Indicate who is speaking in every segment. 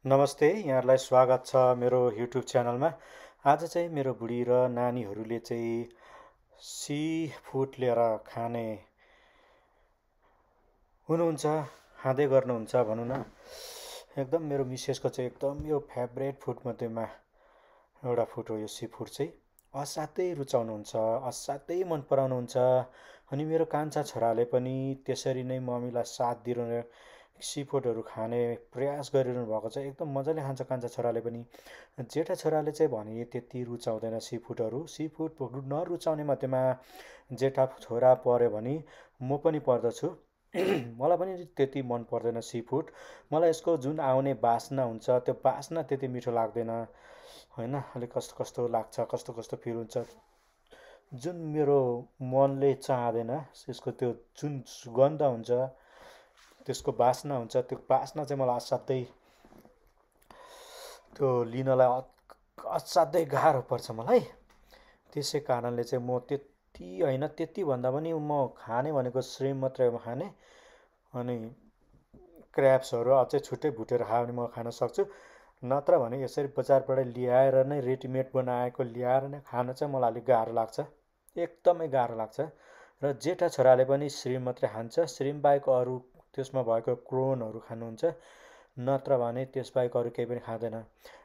Speaker 1: नमस्ते, यहाँहरूलाई स्वागत छ मेरो युट्युब च्यानलमा। आज चाहिँ मेरो बुढी र नानीहरूले चाहिँ सी फुड लिएर खाने हुनुहुन्छ, खाँदै गर्नुहुन्छ भनौँ न। एकदम मेरो मिसेसको चाहिँ एकदम यो फेभरेट फुडमध्येमा एउटा फुड हो यो सी फुड चाहिँ। असाध्यै रुचाउनुहुन्छ, असाध्यै मन पराउनुहुन्छ। अनि मेरो कान्छा छोराले पनि त्यसरी नै मम्मीलाई साथ दिएर सी फुडहरू खाने प्रयास गरिरहनु भएको छ। एकदम मजाले खान्छ कान्छा छोराले पनि। जेठा छोराले चाहिँ भने त्यति रुचाउँदैन सी फुडहरू। सी फुड नरुचाउने मध्येमा जेठा छोरा पर्यो भने म पनि पर्दछु। मलाई पनि त्यति मन पर्दैन सी फुड। मलाई यसको जुन आउने बास्ना हुन्छ त्यो बास्ना त्यति मिठो लाग्दैन, होइन। अलिक कस्तो कस्तो लाग्छ, कस्तो कस्तो फिल हुन्छ। जुन मेरो मनले चाहँदैन यसको त्यो जुन सुगन्ध हुन्छ, त्यसको बास्ना हुन्छ, त्यो बास्ना चाहिँ मलाई असाध्यै त्यो लिनलाई असाध्यै गाह्रो पर्छ मलाई। त्यसै कारणले चाहिँ म त्यति होइन, त्यति भन्दा पनि म खाने भनेको श्रिम्प मात्रै हो खाने। अनि क्र्याब्सहरू अझै छुट्टै भुटेर खायो भने म खान सक्छु। नत्र भने यसरी बजारबाट ल्याएर नै रेडिमेड बनाएको ल्याएर नै खान चाहिँ मलाई अलिक गाह्रो लाग्छ, एकदमै गाह्रो लाग्छ। र जेठा छोराले पनि श्रिम्प मात्रै खान्छ, श्रिम्प बाहेक अरू त्यसमा भएको क्रोनहरू खानुहुन्छ। नत्र भने त्यसबाहेक अरू केही पनि खाँदैन।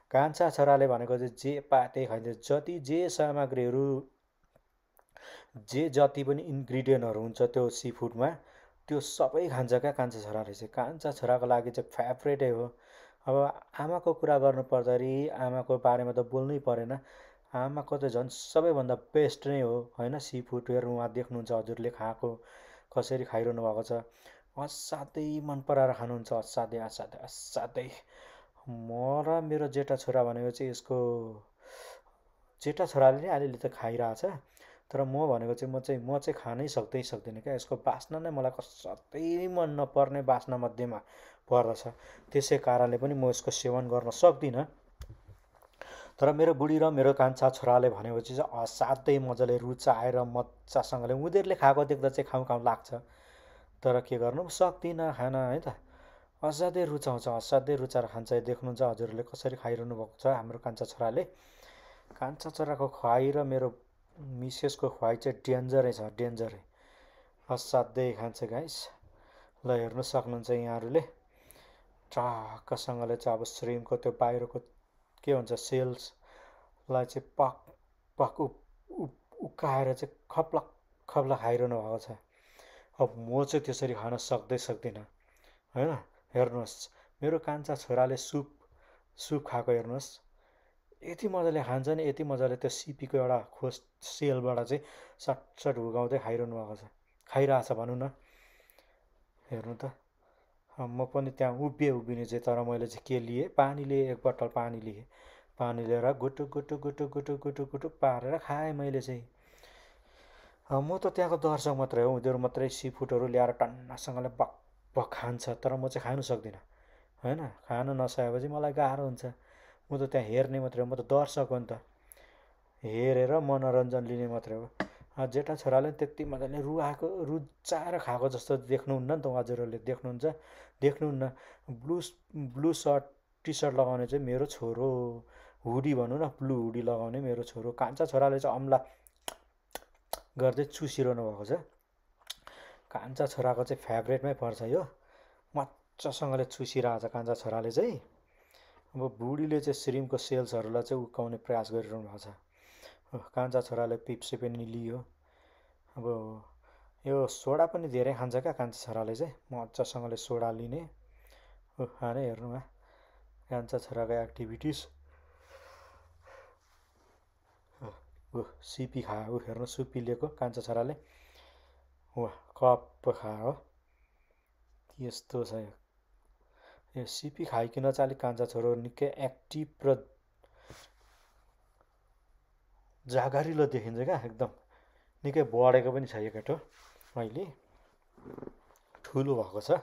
Speaker 1: कान्छा छोराले भनेको चाहिँ जे पाए त्यही खाइदिन्छ। जति जे सामग्रीहरू, जे जति पनि इन्ग्रिडियन्टहरू हुन्छ त्यो सी फुडमा, त्यो सबै खान्छ क्या कान्छा छोराले चाहिँ। कान्छा छोराको लागि चाहिँ फेभरेटै हो। अब आमाको कुरा गर्नु पर्दाखेरि आमाको बारेमा त बोल्नै परेन। आमाको त झन् सबैभन्दा बेस्ट नै हो, होइन। सी फुडहरू उहाँ देख्नुहुन्छ, हजुरले खाएको कसरी खाइरहनु भएको छ। असाध्यै मन पराएर खानुहुन्छ, असाध्यै असाध्यै असाध्यै। म र मेरो जेठा छोरा भनेको चाहिँ यसको जेठा छोराले नै अलिअलि त खाइरहेछ। तर म भनेको चाहिँ म चाहिँ खानै सक्दिनँ क्या। यसको बास्ना नै मलाई असाध्यै मन नपर्ने बास्ना मध्येमा पर्दछ। त्यसै कारणले पनि म यसको सेवन गर्न सक्दिनँ। तर मेरो बुढी र मेरो कान्छा छोराले भनेपछि चाहिँ असाध्यै मजाले रुचाएर मजासँगले उनीहरूले खाएको देख्दा चाहिँ खाउँ खाउँ लाग्छ। तर के गर्नु, सक्दिनँ खान, है त। असाध्यै रुचाउँछ, असाध्यै रुचाएर खान्छ। देख्नुहुन्छ हजुरहरूले कसरी खाइरहनु भएको छ हाम्रो कान्छा छोराले। कान्छा छोराको खुवाइ र मेरो मिसेसको खुवाइ चाहिँ डेन्जरै छ, डेन्जरै। असाध्यै खान्छ गाइस। ल हेर्नु सक्नुहुन्छ यहाँहरूले। टक्कसँगले चाहिँ अब श्रिम्पको त्यो बाहिरको के हुन्छ सेल्सलाई चाहिँ पक पक उक्काएर चाहिँ खप्लक खप्लक खाइरहनु भएको छ। अब म चाहिँ त्यसरी खान सक्दिनँ, होइन। हेर्नुहोस् मेरो कान्छा छोराले सुप खाएको हेर्नुहोस्। यति मजाले खान्छ नि, यति मजाले त्यो सिपीको एउटा खोस सेलबाट चाहिँ सटसट हुगाउँदै खाइरहनु भएको छ, खाइरहेछ भनौँ न। हेर्नु त। म पनि त्यहाँ उभिने चाहिँ, तर मैले चाहिँ के लिएँ, पानी लिएँ, एक बोतल पानी लिएँ। पानी लिएर गुटुक गुटुक गुटुक गुटुक गुटुक गुटुक पारेर खाएँ मैले चाहिँ। म त त्यहाँको दर्शक मात्रै हो, उनीहरू मात्रै सी फुडहरू ल्याएर टन्नसँगले बक बक खान्छ, तर म चाहिँ खानु सक्दिनँ, होइन। खान नसकेपछि मलाई गाह्रो हुन्छ। म त त्यहाँ हेर्ने मात्रै हो, म त दर्शक हो नि त। हेरेर मनोरञ्जन लिने मात्रै हो। जेठा छोराले त्यति मजाले रुचाएर खाएको जस्तो देख्नुहुन्न नि त, हजुरहरूले देख्नुहुन्न। ब्लू सर्ट टी सर्ट लगाउने चाहिँ मेरो छोरो, हुडी भनौँ न, ब्लू हुडी लगाउने मेरो छोरो। कान्छा छोराले चाहिँ अम्ला गर्दै चुसिरहनु भएको छ। कान्छा छोराको चाहिँ फेभरेटमै पर्छ यो, मजासँगले चुसिरहेछ कान्छा छोराले चाहिँ। अब बुढीले चाहिँ श्रिम्पको सेल्सहरूलाई चाहिँ उक्काउने प्रयास गरिरहनु भएको छ। कान्छा छोराले पिप्सी पनि लियो। अब यो सोडा पनि धेरै खान्छ क्या कान्छा छोराले चाहिँ, मजासँगले सोडा लिने खाने। हेर्नुमा कान्छा छोराको एक्टिभिटिज। सिपी खायो, हेर्नु सुपी लिएको कान्छा छोराले। कप खायो, यस्तो छ यो सिपी खाइकन चाहिँ अलिक कान्छा छोरो निकै एक्टिभ र जाँगरिलो देखिन्छ क्या। एकदम निकै बढेको पनि छ यो केटो, अहिले ठुलो भएको छ।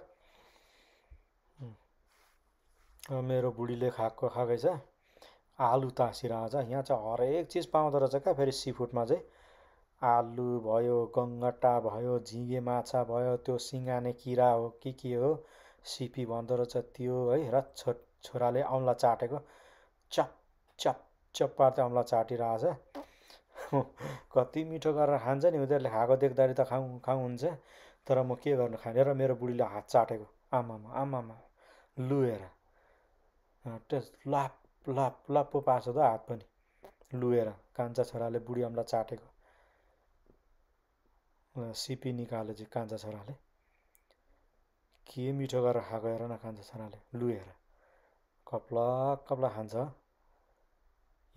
Speaker 1: मेरो बुढीले खाएकै छ, आलु ताँसिरहेछ। यहाँ चाहिँ हरेक चिज पाउँदो रहेछ क्या फेरि सी फुडमा चाहिँ। आलु भयो, गङ्गटा भयो, झिँगे माछा भयो, त्यो सिङ्गाने किरा हो कि के हो, सिपी भन्दो रहेछ त्यो, है। र छोराले औँला चाटेको चप चप चप पार्दै औँला चाटिरहेछ। कति मिठो गरेर खान्छ नि उनीहरूले खाएको देख्दाखेरि त खाउँ खाउँ हुन्छ, तर म के गर्नु खाने र मेरो बुढीले हात चाटेको। आमामा आमामा लु हेर लाप लाप लाप पो पार्छ त हात पनि। लु हेर कान्छा छोराले बुढी औँला चाटेको। सिपी निकाल्यो चाहिँ कान्छा छोराले। के मिठो गरेर खाएको हेर न कान्छा छोराले। लु हेर कप्लक कप्लक खान्छ।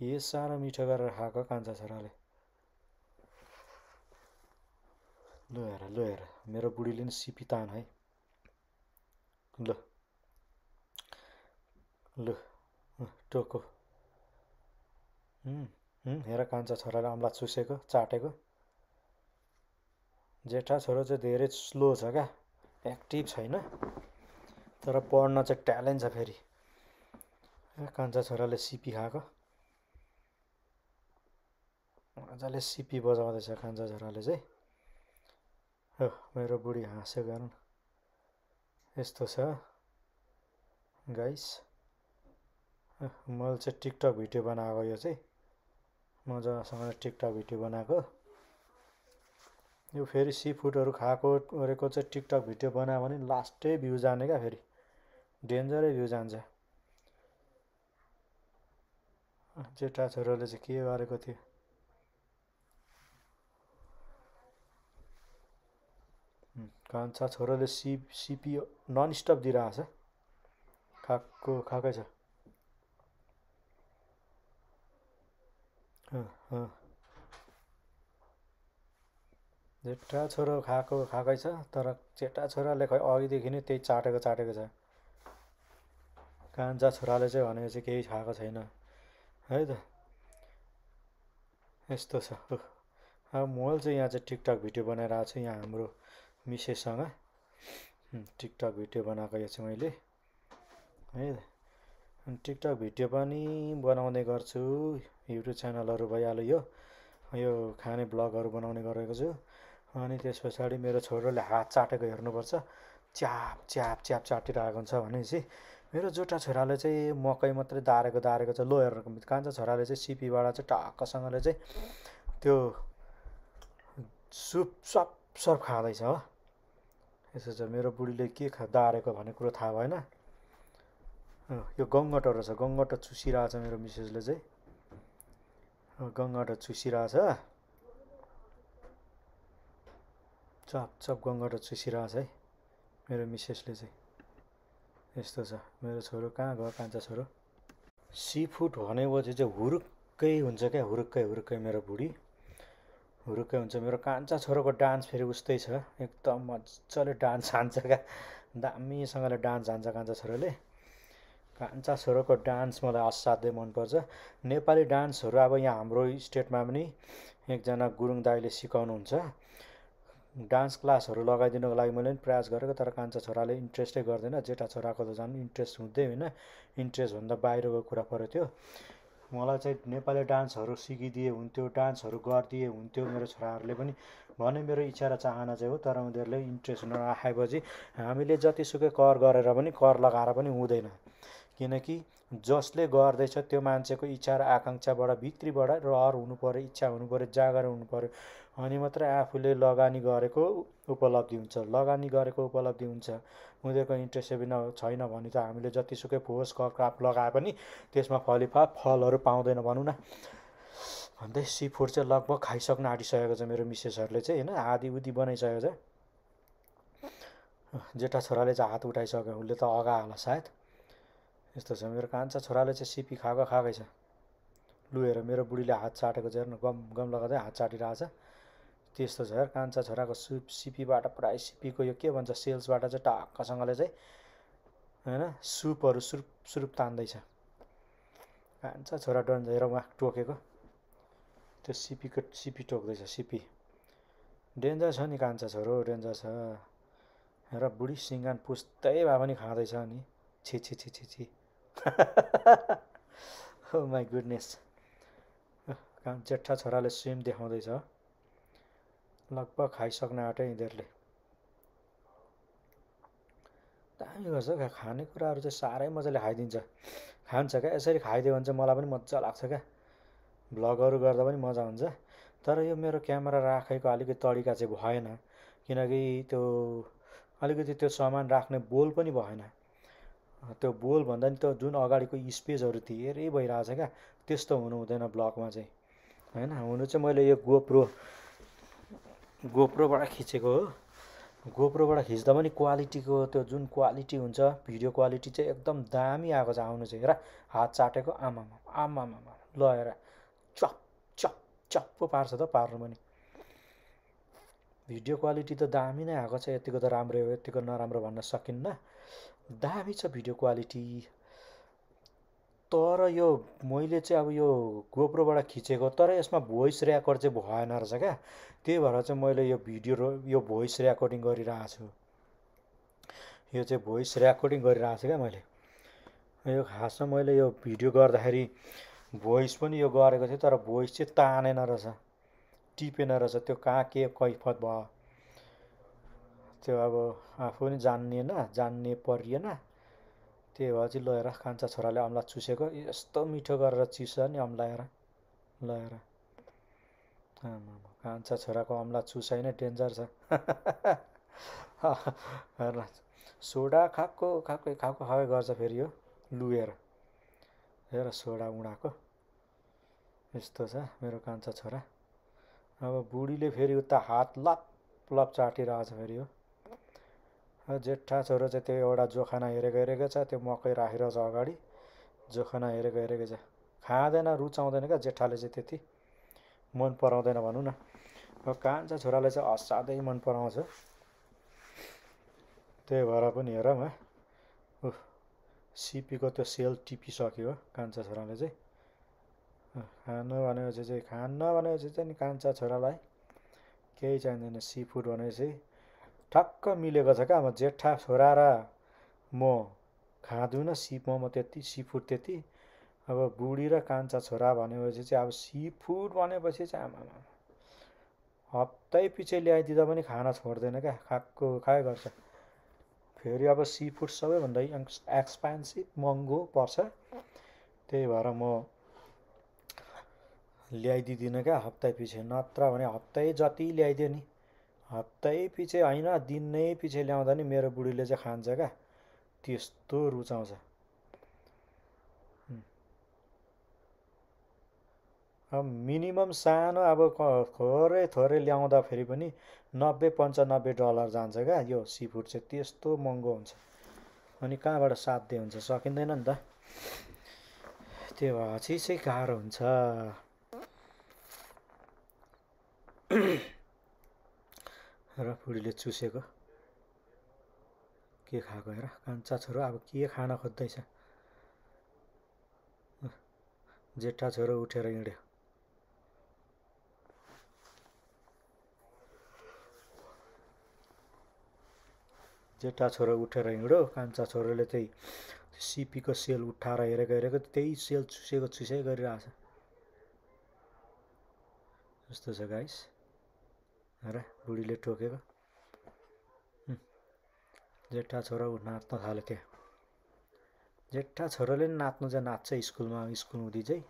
Speaker 1: ए साह्रो मिठो गरेर खाएको कान्छा छोराले। लु हेर मेरो बुढीले नि सिपी तान है। ल लु टोको। हेर कान्छा छोराले औँला चुसेको चाटेको। जेठा छोरो चाहिँ धेरै स्लो छ क्या, एक्टिभ छैन, तर पढ्न चाहिँ ट्यालेन्ट छ फेरि। कान्छा छोराले सिपी खाएको। मजाले सिपी बजाउँदैछ कान्छा छोराले चाहिँ। हो मेरो बुढी हाँस्यो गर्न। यस्तो छ गाइस। मैले चाहिँ टिकटक भिडियो बनाएको, यो चाहिँ मजासँग टिकटक भिडियो बनाएको। यो फेरि सी फुडहरू खाएको ओरेको चाहिँ टिकटक भिडियो बनायो भने लास्टै भ्यू जाने क्या, फेरि डेन्जरै भ्यू जान्छ। जेठा छोरोले चाहिँ के गरेको थियो। कान्छा छोरोले सिपी नन स्टप दिइरहेछ। खाएकै छ। जेठा छोरो खाएकै छ, तर जेठा छोराले खै अघिदेखि नै त्यही चाटेको छ। कान्छा छोराले चाहिँ भनेको चाहिँ केही खाएको छैन है त। यस्तो छ। अब मैले चाहिँ यहाँ चाहिँ टिकटक भिडियो बनाइरहेको छु यहाँ हाम्रो मिसेससँग। टिकटक भिडियो बनाएको यो चाहिँ मैले है। टिकटक भिडियो पनि बनाउने गर्छु, युट्युब च्यानलहरू भइहाल्यो। यो खाने ब्लगहरू बनाउने गरेको छु। अनि त्यस पछाडि मेरो छोरोले हात चाटेको हेर्नुपर्छ। च्याप च्याप च्याप चाटिरहेको हुन्छ भनेपछि मेरो जेठा छोराले चाहिँ मकै मात्रै दारेको छ। लो हेर्नु कान्छा छोराले चाहिँ सिपीबाट चाहिँ टक्कसँगले चाहिँ त्यो सुप सप सप खाँदैछ हो। यसो छ। मेरो बुढीले के दारेको भन्ने कुरो थाहा भएन। यो गङ्गटो रहेछ, गङ्गटो चुसिरहेछ मेरो मिसेसले चाहिँ। गङ्गटो चुसिरहेछ, चप चप गङ्गटो चुसिरहेछ है मेरो मिसेसले चाहिँ। यस्तो छ। मेरो छोरो कहाँ गयो कान्छा छोरो। सी फुड भनेपछि चाहिँ हुरुक्कै हुन्छ क्या, हुरुक्कै मेरो बुढी हुरुक्कै हुन्छ। मेरो कान्छा छोरोको डान्स फेरि उस्तै छ, एकदम मजाले डान्स हान्छ क्या, दामीसँगले डान्स हान्छ कान्छा छोरोले। कान्छा छोरोको डान्स मलाई असाध्यै मनपर्छ। नेपाली डान्सहरू अब यहाँ हाम्रो स्टेटमा पनि एकजना गुरुङ दाइले सिकाउनुहुन्छ। डान्स क्लासहरू लगाइदिनुको लागि मैले पनि प्रयास गरेको, तर कान्छा छोराले इन्ट्रेस्टै गर्दैन। जेठा छोराको त झन् इन्ट्रेस्ट हुँदै होइन, इन्ट्रेस्टभन्दा बाहिरको कुरा पऱ्यो त्यो। मलाई चाहिँ नेपाली डान्सहरू सिकिदिए हुन्थ्यो, डान्सहरू गरिदिए हुन्थ्यो मेरो छोराहरूले पनि भने मेरो इच्छा र चाहना चाहिँ हो। तर उनीहरूले इन्ट्रेस्ट नराखेपछि हामीले जतिसुकै कर गरेर पनि, कर लगाएर पनि हुँदैन। किनकि जसले गर्दैछ त्यो मान्छेको इच्छा र आकाङ्क्षाबाट भित्रीबाट रहर हुनु पऱ्यो, इच्छा हुनु पऱ्यो, जागर हुनु पऱ्यो। अनि मात्रै आफूले लगानी गरेको उपलब्धि हुन्छ, लगानी गरेको उपलब्धि हुन्छ। उनीहरूको इन्ट्रेस्ट छैन भने त हामीले जतिसुकै फोर्स क्राप लगाए पनि त्यसमा फलहरू पाउँदैन भनौँ न। भन्दै सी फुड चाहिँ लगभग खाइसक्न आँटिसकेको छ मेरो मिसेसहरूले चाहिँ होइन, आधी उधी बनाइसकेको छ। जेठा छोराले चाहिँ हात उठाइसक्यो, उसले त अगा होला सायद। यस्तो छ। मेरो कान्छा छोराले चाहिँ सिपी खाएकै छ। लु हेर मेरो बुढीले हात चाटेको चाहिँ हेर्नु, गम लगाउँदै हात चाटिरहेछ। त्यस्तो छ यार कान्छा छोराको सिपीबाट प्राय सिपीको यो के भन्छ सेल्सबाट चाहिँ टक्कसँगले चाहिँ होइन सुपहरू सुरुप तान्दैछ। कान्छा छोरा हेर उहाँ टोकेको, त्यो सिपी टोक्दैछ। सिपी डेन्जर छ नि कान्छा छोरो, डेन्जर छ। हेर बुढी सिङ्गान पुस्दै भए पनि खाँदैछ नि। छि छि छि छि छि। ओ माई गुडनेस। जेठा छोराले स्विम देखाउँदैछ, लगभग खाइसक्न आँट्यो यिनीहरूले। दामी गर्छ क्या खानेकुराहरू चाहिँ साह्रै मजाले खाइदिन्छ खान्छ क्या यसरी खाइदियो भने चाहिँ मलाई पनि मजा लाग्छ क्या भ्लगहरू गर्दा पनि मजा हुन्छ तर यो मेरो क्यामेरा राखेको अलिकति तरिका चाहिँ भएन किनकि त्यो अलिकति त्यो सामान राख्ने बोल पनि भएन त्यो बोल भन्दा नि त्यो जुन अगाडिको स्पेसहरू धेरै भइरहेछ क्या त्यस्तो हुनु हुँदैन ब्लगमा चाहिँ होइन हुनु चाहिँ मैले यो गोप्रोबाट खिचेको हो गोप्रोबाट खिच्दा पनि क्वालिटीको त्यो जुन क्वालिटी हुन्छ भिडियो क्वालिटी चाहिँ एकदम दामी आएको छ आउनु चाहिँ हेर हात चाटेको आमामा आमामा ल हेर चप चप चप पो पार्छ त पार्नु पनि भिडियो क्वालिटी त दामी नै आएको छ यतिको त राम्रो हो यतिको नराम्रो भन्न सकिन्न दामी छ भिडियो क्वालिटी तर यो मैले चाहिँ अब यो गोप्रोबाट खिचेको तर यसमा भोइस रेकर्ड चाहिँ भएन रहेछ क्या त्यही भएर चाहिँ मैले यो यो भोइस रेकर्डिङ गरिरहेको छु यो चाहिँ भोइस रेकर्डिङ गरिरहेको छु क्या मैले यो खासमा मैले यो भिडियो गर्दाखेरि भोइस पनि यो गरेको थिएँ तर भोइस चाहिँ तानेन रहेछ टिपेन रहेछ त्यो कहाँ के कैफत भयो त्यो अब आफू पनि जान्ने परिएन त्यही भएर चाहिँ लगेर कान्छा छोराले अम्ला चुसेको यस्तो मिठो गरेर चिस्छ नि अम्ला हेर ल हेर कान्छा छोराको अम्ला चुसाइ नै डेन्जर छ हेर सोडा खाएको गर्छ फेरि यो लुएर हेर सोडा उडाएको यस्तो छ मेरो कान्छा छोरा अब बुढीले फेरि उता हात लप लप चाटिरहेको छ फेरि हो जेठा छोरो चाहिँ त्यो एउटा जोखाना हेरेको छ त्यो मकै राखिरहेको छ अगाडि जोखाना हेरेको छ खाँदैन रुचाउँदैन क्या जेठाले चाहिँ त्यति मन पराउँदैन भनौँ न अब कान्छा छोराले चाहिँ असाध्यै मन पराउँछ त्यही भएर पनि हेर सिपीको त्यो सेल टिपिसक्यो कान्छा छोराले चाहिँ खानु भनेपछि चाहिँ नि कान्छा छोरालाई केही चाहिँदैन सी फुड भनेपछि ठक्क मिलेको छ क्या अब जेठा छोरा र म खाँदैनँ मोमो त्यति सी फुड त्यति अब बुढी र कान्छा छोरा भनेपछि चाहिँ अब सी फुड भनेपछि चाहिँ आमामा हप्तै पछि ल्याइदिँदा पनि खाना छोड्दैन क्या खाए गर्छ फेरि अब सी फुड सबैभन्दा एक्सपेन्सिभ महँगो पर्छ त्यही भएर म ल्याइदिँदिनँ क्या हप्तै पछि नत्र भने हप्तै जति ल्याइदियो नि हप्तै पछि होइन दिनै पछि ल्याउँदा नि मेरो बुढीले चाहिँ खान्छ क्या त्यस्तो रुचाउँछ अब मिनिमम सानो अब थोरै ल्याउँदा फेरि पनि $90-95 जान्छ क्या यो सी फुड चाहिँ त्यस्तो महँगो हुन्छ अनि कहाँबाट साध्य हुन्छ सकिँदैन नि त त्यो भएर चाहिँ गाह्रो हुन्छ र बुढीले चुसेको के खाएको हेर कान्छा छोरो अब के खान खोज्दैछ जेठा छोरो उठेर हिँड्यो जेठा छोरो उठेर हिँड्यो कान्छा छोरोले त्यही सिपीको सेल उठाएर हेरेको त्यही सेल चुसै गरिरहेछ जस्तो छ गाइस हेर बुढीले टोकेको जेठा छोरा नाच्न थाल्यो त्यहाँ जेठा छोरोले नि नाच्नु चाहिँ नाच्छ स्कुल हुँदी चाहिँ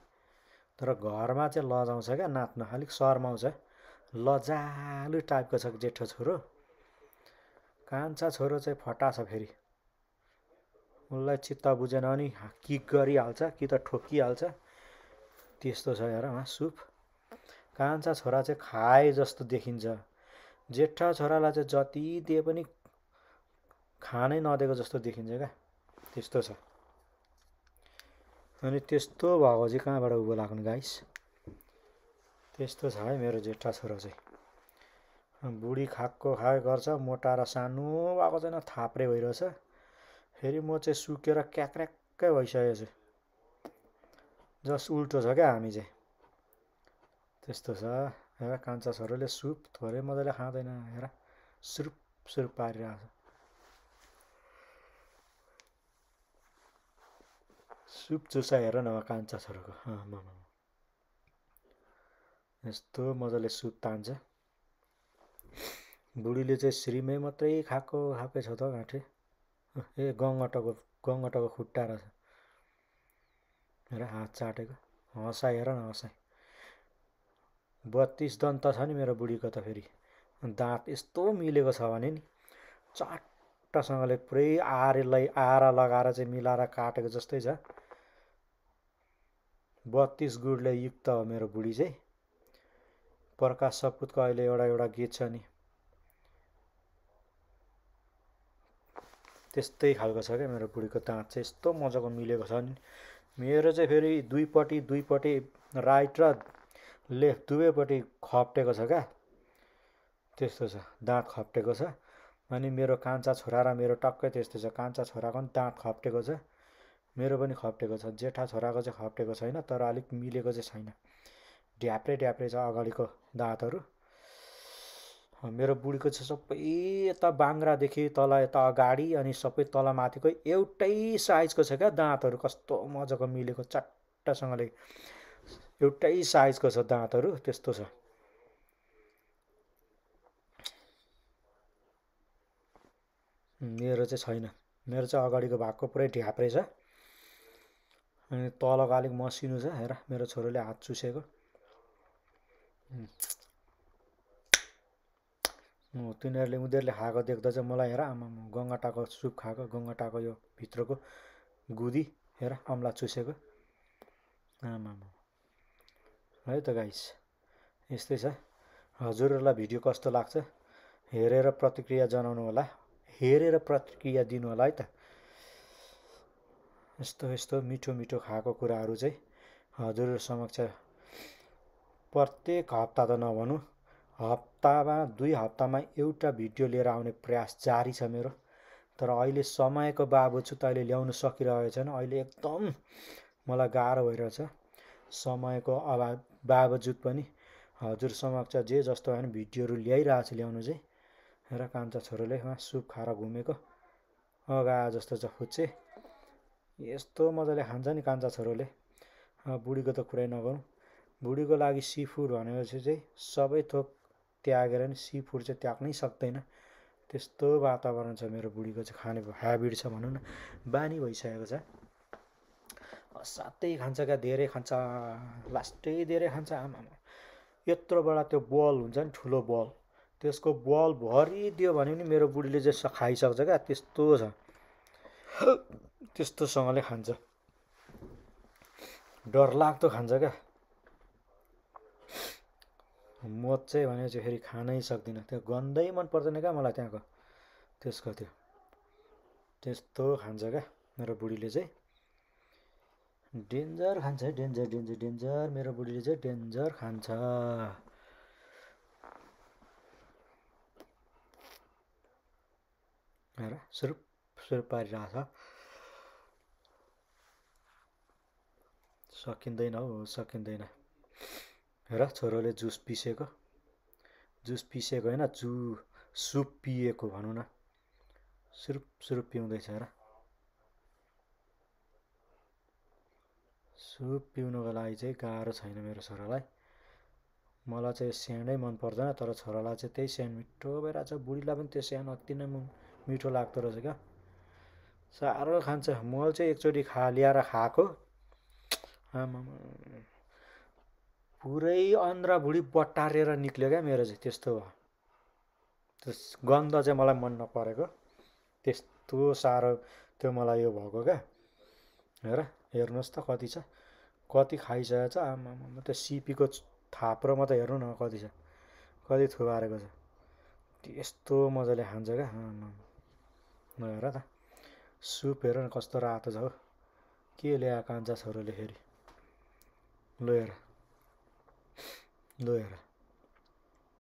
Speaker 1: तर घरमा चाहिँ लजाउँछ क्या नाच्न अलिक शर्माउँछ लजालु टाइपको छ जेठो छोरो कान्छा छोरो चाहिँ फटा छ फेरि उसलाई चित्त बुझेन भने किक गरिहाल्छ कि त ठोकिहाल्छ त्यस्तो छ हेर सुप कान्छा छोरा चाहिँ खाए जस्तो देखिन्छ जेठा छोरालाई चाहिँ जति दिए पनि खानै नदिएको जस्तो देखिन्छ क्या त्यस्तो छ अनि त्यस्तो भएको चाहिँ कहाँबाट उँभो लाग्नु गाइस त्यस्तो छ है मेरो जेठा छोरा चाहिँ बुढी खाए गर्छ मोटा र सानो भएको छैन थाप्रे भइरहेछ फेरि म चाहिँ सुकेर क्याक्र्याक्कै भइसकेको छु जस उल्टो छ क्या हामी चाहिँ त्यस्तो छ हेर कान्छा छोरोले सुप थोरै मजाले खाँदैन हेर सुरुप पारिरहेको छ सुप चुसा हेर न कान्छा छोरोको यस्तो मजाले सुप तान्छ बुढीले चाहिँ श्रीमै मात्रै खाएकै छ त गाँठे ए गङ्गटको खुट्टा रहेछ। हेर हात चाटेको, हँसाइ हेर न हँसाइ। 32 दन्त छ नि मेरो बुढीको त। फेरि दाँत यस्तो मिलेको छ भने नि चट्टसँगले पुरै आरा लगाएर चाहिँ मिलाएर काटेको जस्तै छ। 32 गुणले युक्त हो मेरो बुढी चाहिँ। प्रकाश सपुतको अहिले एउटा गीत छ नि, त्यस्तै खालको छ क्या मेरो बुढीको दाँत चाहिँ, यस्तो मजाको मिलेको छ नि। मेरो चाहिँ फेरि दुईपट्टि राइट र लेफ्ट दुवैपट्टि खप्टेको छ क्या, त्यस्तो छ, दाँत खप्टेको छ। अनि मेरो कान्छा छोरा र मेरो टक्कै त्यस्तै छ। कान्छा छोराको पनि दाँत खप्टेको छ, मेरो पनि खप्टेको छ। जेठा छोराको चाहिँ खप्टेको छैन, तर अलिक मिलेको चाहिँ छैन, ढ्याप्रे छ अगाडिको दाँतहरू। मेरो बुढीको चाहिँ सबै यता बाङ्रादेखि तल यता अगाडि अनि सबै तल माथिको एउटै साइजको छ क्या दाँतहरू। कस्तो मजाको मिलेको चट्टसँगले एउटै साइजको छ दाँतहरू, त्यस्तो छ। मेरो चाहिँ छैन, मेरो चाहिँ अगाडिको भागको पुरै ढ्याप्रे छ अनि तलको अलिक मसिनो छ। हेर मेरो छोरोले हात चुसेको, उनीहरूले खाएको देख्दा चाहिँ मलाई हेर आमा गङ्गटाको सुप खाएको, गङ्गटाको यो भित्रको गुदी हेर अम्ला चुसेको, आमा है त गाइस, यस्तै छ। हजुरहरूलाई भिडियो कस्तो लाग्छ हेरेर प्रतिक्रिया जनाउनु होला, हेरेर प्रतिक्रिया दिनु होला है त। यस्तो मिठो खाएको कुराहरू चाहिँ हजुर समक्ष प्रत्येक हप्ता त नभनौँ, हप्तामा 2 हप्तामा एउटा भिडियो लिएर आउने प्रयास जारी छ मेरो। तर अहिले समयको बावजुद अहिले ल्याउन सकिरहेको छैन। अहिले एकदम मलाई गाह्रो भइरहेछ, समयको अभाव बावजुद पनि हजुर समक्ष जे जस्तो होइन भिडियोहरू ल्याइरहेको छु ल्याउनु चाहिँ। र कान्छा छोरोले सुप खाएर घुमेको अगा जस्तो छ फुच्चे, यस्तो मजाले खान्छ नि कान्छा छोरोले। बुढीको त कुरै नगरौँ, बुढीको लागि सी फुड भनेपछि चाहिँ सबै थोक त्यागेर नि सी फुड चाहिँ त्याग्नै सक्दैन, त्यस्तो वातावरण छ मेरो बुढीको चाहिँ। खाने ह्याबिट छ भनौँ न, बानी भइसकेको छ। सातै खान्छ क्या, धेरै खान्छ, लास्टै धेरै खान्छ। आमा यत्रो बडा त्यो बल हुन्छ नि, ठुलो बल, त्यसको बल भरिदियो भने नि मेरो बुढीले चाहिँ खाइसक्छ क्या, त्यस्तो छ, त्यस्तोसँगले खान्छ, डरलाग्दो खान्छ क्या। म चाहिँ भने चाहिँ फेरि खानै सक्दिनँ, त्यो गन्धै मन पर्दैन क्या मलाई त्यहाँको त्यसको, त्यस्तो खान्छ क्या मेरो बुढीले चाहिँ। डेन्जर खान्छ है, डेन्जर मेरो बुढीले चाहिँ डेन्जर खान्छ। हेर सुरुप पारिरहेछ, सकिँदैन हौ, सकिँदैन। हेर छोरोले जुस पिसेको होइन, सुप पिएको भनौँ न, सुरुप पिउँदैछ। हेर सुप पिउनुको लागि चाहिँ गाह्रो छैन मेरो छोरालाई। मलाई चाहिँ स्याहारै मन पर्दैन, तर छोरालाई चाहिँ त्यही स्याहार मिठो भइरहेछ। बुढीलाई पनि त्यो स्याहार अति नै मिठो लाग्दो रहेछ क्या, साह्रो खान्छ। मैले चाहिँ एकचोटि ल्याएर खाएको, आमा पुरै अन्ध्रा भुँडी बट्टारेर निक्ल्यो क्या मेरो चाहिँ, त्यस्तो भयो। त्यो गन्ध चाहिँ मलाई मन नपरेको, त्यस्तो साह्रो त्यो मलाई यो भएको क्या। हेर्नुहोस् त कति छ, कति खाइसकेको छ। आमा त्यो सिपीको थाप्रो मात्रै हेर्नु न कति छ, कति थुपारेको छ, त्यस्तो मजाले खान्छ क्या। हेर त सुप हेर न कस्तो रातो छ हो, के ल्यायो कान्छा छोरोले फेरि, लो हेर